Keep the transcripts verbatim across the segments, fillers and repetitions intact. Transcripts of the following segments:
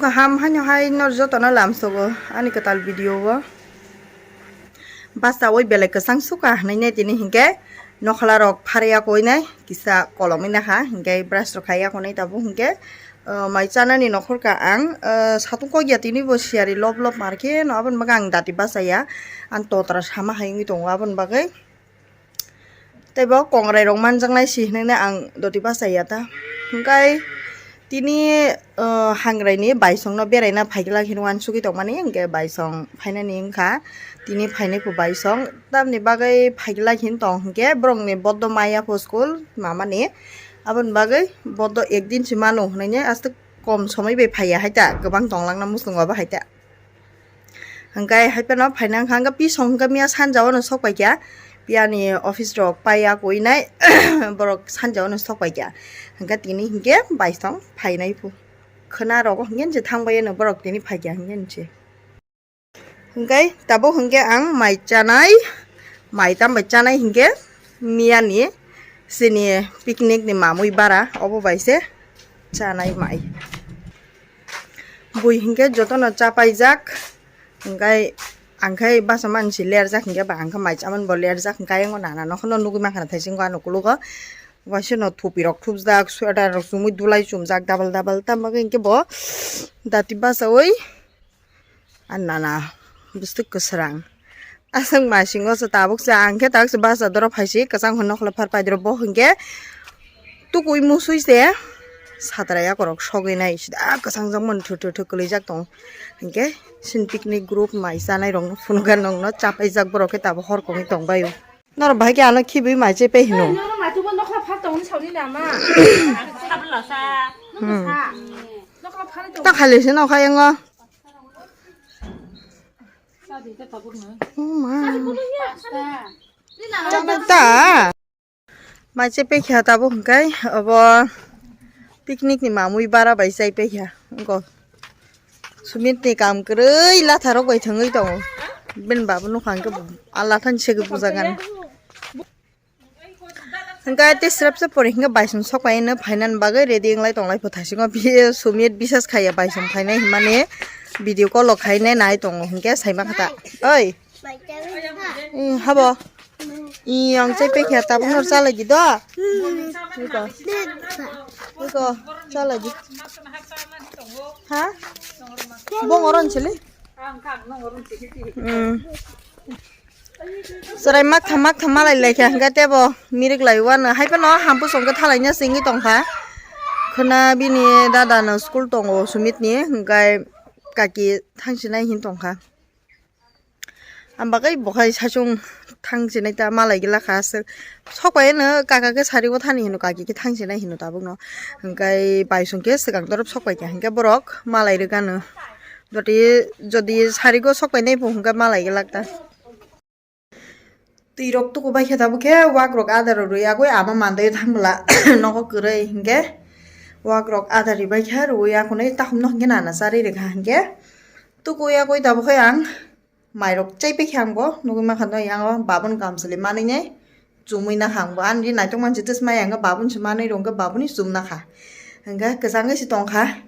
Kaham haino hai nor jotono lamsogo ani kwtal video o. Basa oi belai kwchang suka hinwi nai tini hinkhe nokhla rok phariya koi nai kisa kolomwi nakha hinkhe brush rok khaiya koi nai tabuk hinkhe, uh, mai chanani nokhorka ang, uh, satung kok ya tini bo siyari lop lop markhe no aboni bagwi ang dati bachaya ang totra sama hai wngwi tongo aboni bagwi. Tei bo kongrai rok manjaknai si hinui ang doti bachaya ta. Hingkai tini, uh, hangrai ni baisong no beraina phaikla hinui uansugui tongmani, hingke baisong phainani wngkha. Tini phainai phu baisong, tamni bagwi phaikla hin tong hingke borok ni bodo maya phu school mamani. Aboni bagwi bodo ekdin si mano hinui aswk kom somoi bai phaiya hai ta, kwbang tonglang na muchungo bo hai ta. Hingke hai phano phaina wngkha, hingke pisong hingke miya sanja o no sok paikha, piyani office rok paiya koi nai, borok sanja o no sok paikha, hingke tini hingke baisong phainai phu khwna rogo hingke je thang bai no borok tini phaikha hingke se. Hingke tabuk hingke ang mai chanai, mai tam bai chanai hingke miyani chini picnic ni mamui bara obo bai se chanai mai. Bui hingke jotono chapaijak, hingkai angkhai basa mansi lerjak hingke ba angkha mai chamani bo lerjak hingke ayang o nana nokho no nugui mankha na thaising o ano kulugo. Waisa no thupi rok thupjak, sweater rok chumui dulai chumjak double double, tamo hingke bo dati bachaui. Ar nana bwswk kwswrang. Aswk masingo se tabuk se ang khe tabuk se basa doro phaisi kwchang hwn nokhle phar paidoro bo hwnkhe tukui musui se satra yakorok sogwi nai sida kwchang jakmani thwk thwk thwk kwlwijak tongo. Hinkhe sini picnic group mai chanai rokno phunukha nokno chapaijak borok khe tabuk hor kongwi tongbaio. Norok bahai khe ano khibui mai chepai hino. Norok maitu bo nokla phar tongni sauni nama. Sabla sa. Hmm. Nokla phar tong. Ta khali se nokha yango. Oh ma. Ta. Mai chepai kha tabuk hwnkhe obo picnic ni mamui bara bai chaipai kha. Go. Sumit ni kam kwrwi latharok bai thwngwi tongo. Bini babu nukha hwnkhe bo a lathani segwi bujagan. Hwnkhe tei srep se pore hwnkhe baisong sok pai hwnwi phainani bagwi ready wnglai tonglai pho thaisingo. Sumit bisas khaiya baisong phainai hwnmani video call o khainai nai tongo hwnkhe saima kha ta. Oi. Ih, habo. Ih, ang chai pekha tabuk nor chalai di do. Iko. Iko, chalai di. Ha? Bong oron chili? Hmm. Chwrai mak tham mak tham malai lai kha hwnkhe tebo mirik lai wano hai phano hampusong khe thalai nya singwi tongkha. Khwna bini dada no school tongo Sumit ni hwnkhe kaki thangsinai hin tongkha. Ang bagwi bo khai saichung thang chinai ta malai gila kha aswk. Sok bai no kaka khe sari o thani hino kaki khe thang chinai hino tabuk no. Hwnkhe baisong khe swkang torop sok bai kha hwnkhe borok malai rwgano. Jodi, jodi sari o sok bai nai bo hwnkhe malai gila ta. Twi rok tuku bai khe tabuk khe wak rok adar rwi yagwi ama mandai thang bwla nogo kwrwi hwnkhe wak rok adar rwi bai kha rwi akhunai takhum no hwnkhe nana charwi rwkha hwnkhe tuku yagwi tabuk khe ang. Mairok chai pekhe ang bo nugui mankha no yang o babun kamchwlwi manwi nai chumui nakha ang bo ani naithok mansi twsmai ang babun se manwi rw hwnkhe babuni chum nakha hwnkhe kwchangwi se tongkha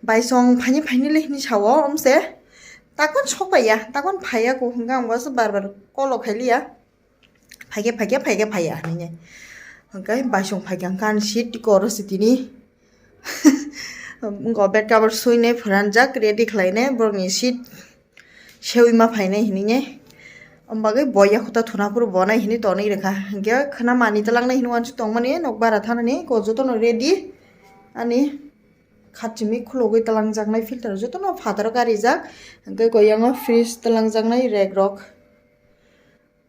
baisong phaini phaini le hinwi sao omse takon sok paiya takon phaiya ku hwnkhe ang bo se bar bar call o khailiya phaikhe phaikhe phaikhe phaiya hinwi hwnkhe baisong phaikha hwnkhe ani seat koro se tini wngkha bed cover swinai phwranjak ready khlainai borokni seat. Sewi ma phainai hinwi ne. Omo bagwi bo yakhuta thuna phuru bo nai hinwi tonwi rwkha. Hinkhe khwna manwi twlangnai hinwi uansuk tongmani nok bara thanani ko jotono ready. Ani khatchimi khulogwi twlangjaknai filter jotono phataro karijak. Hinkhe ko yango fridge twlangjaknai rek rok.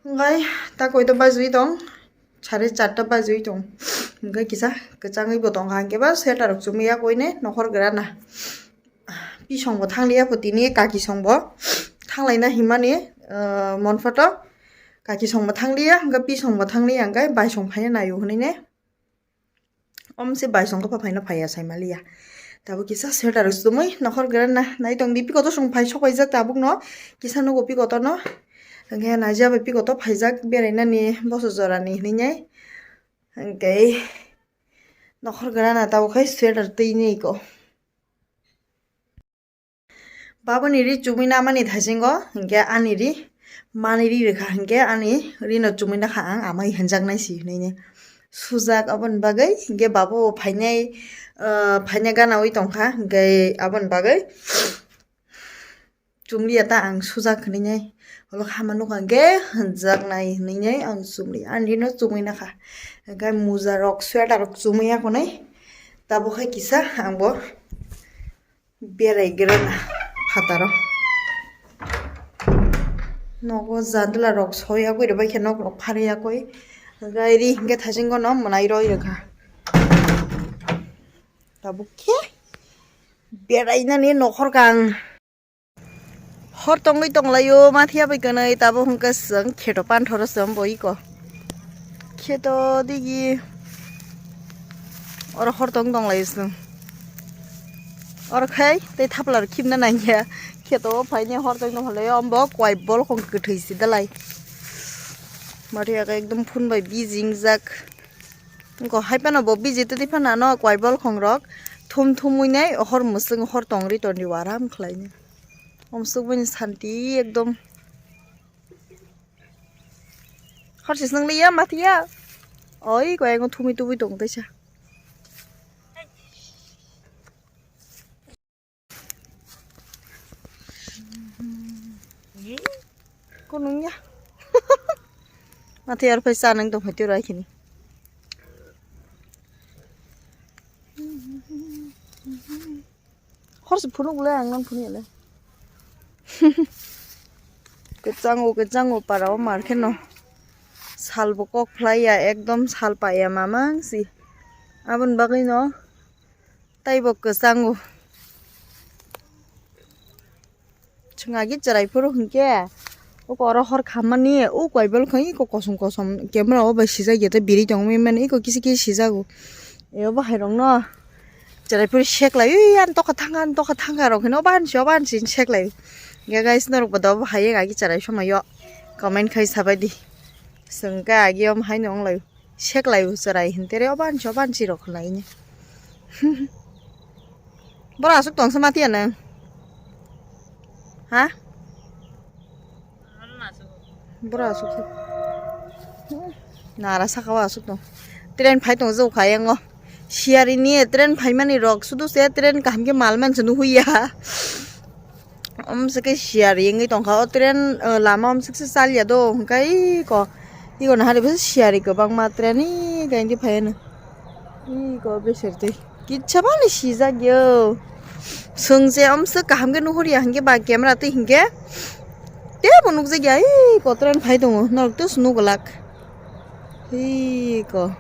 Hinkhe ta koito bajwi tong. Sare charta bajwi tong. Hinkhe kisa kwchangwi bo tongkha. Hinkhe ba sweater rok chumui yakoine nokhor grana. Pisong bo thangliya pho tini kaki song bo thanglaina himani, ah, monphoto kaki song bo thangliya hwnkhe pisong bo thangliya hwnkhe baisong phaina naio hwnwi ne omse baisong khe phaina phaiya saimaliya tabuk kisa sweater rok chumui nokhor grana nai tongdi pikoto song phai sok paijak tabuk no kisa nugo pikoto no hwnkhe naija bai pikoto phaijak berainani boso jorani hwnwi ne hwnkhe nokhor grana tabuk khai sweater twi ni ko. Babuni ri chumui namani thaisingo, hinkhe ani ri mani ri rwkha, hinkhe ani rino chumui nakha ang amai hinjaknai si hinui. Sujak aboni bagwi, hinkhe babo phainai, ah, phainai ganaui tongkha, hinkhe aboni bagwi chumliya ta ang sujak hinui. Olo hama nukha hinkhe hinjaknai hinui ang chumli. Ani rino chumui nakha, hinkhe muja rok, sweater rok chumui ya khonai. Tabuk hai kisa ang bo berai gra na phataro. Nogo jandla rok soyakoi rwbaikhe nok rok phariyakoi. Gairi hinkhe thaisingo no mwnai roi rwkha. Tabuk khe berai nani nokhor kang. Hor tongwi tonglaio mathiya bai kwnwi tabuk hinkhe chwng kheto panthoro chwng bo iko. Kheto digi oro hor tong tong lai chwng. Oro khai tei thapla rok khibna nangya. Kheto o phaini hor tong tong lai ombo kwai bolkhong kwthwi si dalai. Mari aga ekdom phun bai bijing jak. Wngkha hai phano bo biji twi phano ano kwai bolkhong rok thum thumwi nai hor mwswng hor tong ri ton ri o aram khlai nai. Omswk bini santi ekdom. Hor se swngliya mathiya. Oi, koi ang thumui tubui tong teisa. Kunung ya. Mathiya ar paisa nang tong phai tiro ai khini. Hor se phunuk le ang nang phunuk le. Kwchango, kwchango para o mar kheno. Sal bo kok phlai ya, ekdom sal pa ya mamang si. Aboni bagwi no tei bo kwchango. Chwng agi chwrai phuru hinkhe, uko oro hor khammani, uko bai bolkhong iko kosom kosom camera o bai sijak ya tei biri tongwi mani iko kisi kisi sijago. E o bahai rokno chwrai phuru seklai, "Ui, ani tokha thangkha, ani tokha thangkha," rok hino, "Obo ani se, obo ani se," seklai. Hinkhe guys, norok bo dobo hai agi chwrai somaio comment khai sabai di. Chwng khe agi omo haino wng lai. Seklai o chwrai hintere obo ani se obo ani se rok khlai ni. Boro aswk tong se mathiya nang. Ha? Boro aswk se. Nara saka o aswk tong. Train phai tong jok kha yango. Siyari ni train phai mani rok sudu se train kaham khe mal man se nuhuya. Omswk khe siyar yengwi tongkha o train, o lama omswk se chaliya do hwnkhe iko, iko nahari bwsa siyari kwbangma train iko phaiya no. Iko beser twi kitsa bani sijak yo. Chwng se omswk kaham khe nuhurya hinkhe ba camera twi hinkhe teibo nukjakya iko train phai tongo norok tei se nukglak. Iko.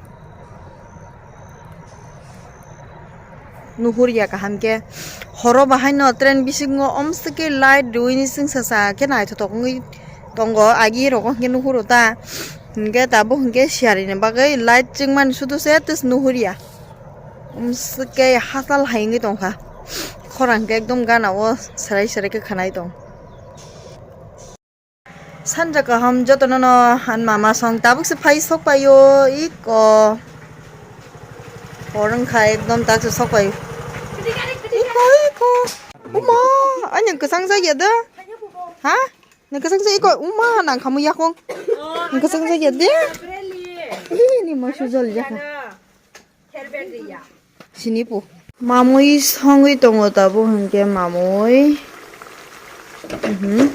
Nuhurya kaham khe. Horo bahai no train bisingo omswk khe light rwini chwngsacha khe naithotok wngwi tongo. Agi rok o hwnkhe nuhuro ta. Hinkhe tabuk hinkhe siyari ni bagwi light chwngmani sudu se tei se nuhurya. Omswk khe hachal hai wngwi tongkha. Khorang khe ekdom gana o serai serai khe khanai tong. Sanja kaham jotono no ang mama song tabuk se phai sok paio iko. Hor wngkha ekdom tak se sok paio. Iko, iko. Uma, ani kwchang jak ya da? Ha? Nang kwchang jak iko. Uma, nang khamu yakung. Nang kwchang jak ya de? Ini ma sujol jaka. Sini pu. Mamui songwi tongo tabuk hinkhe mamui. Mhm.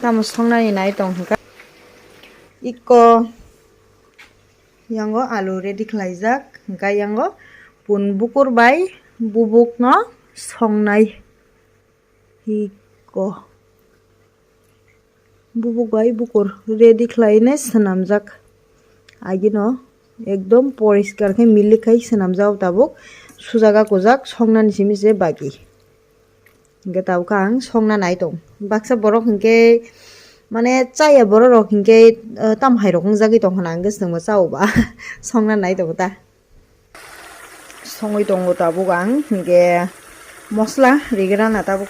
Tamo songnani nai tong hinkha. Iko yango alu ready khlaijak. Hinkha yango pun bukur bai bubuk no songnai. Iko. Bubuk bai bukur ready khlainai swnamjak. Agino ekdom poriskar khe milik khai swnamjak tabuk. Sujak akujak songnani simi se baki. Hinkhe tabuk ang songna nai tong. Baksa borok hinkhe mane chaya borok rok hinkhe, eh, tam hai rok wngjagwi tong khna hinkhe chwngbo chao ba. Songna nai tongo ta. Songwi tongo tabuk ang, hinkhe mosla rigrana tabuk.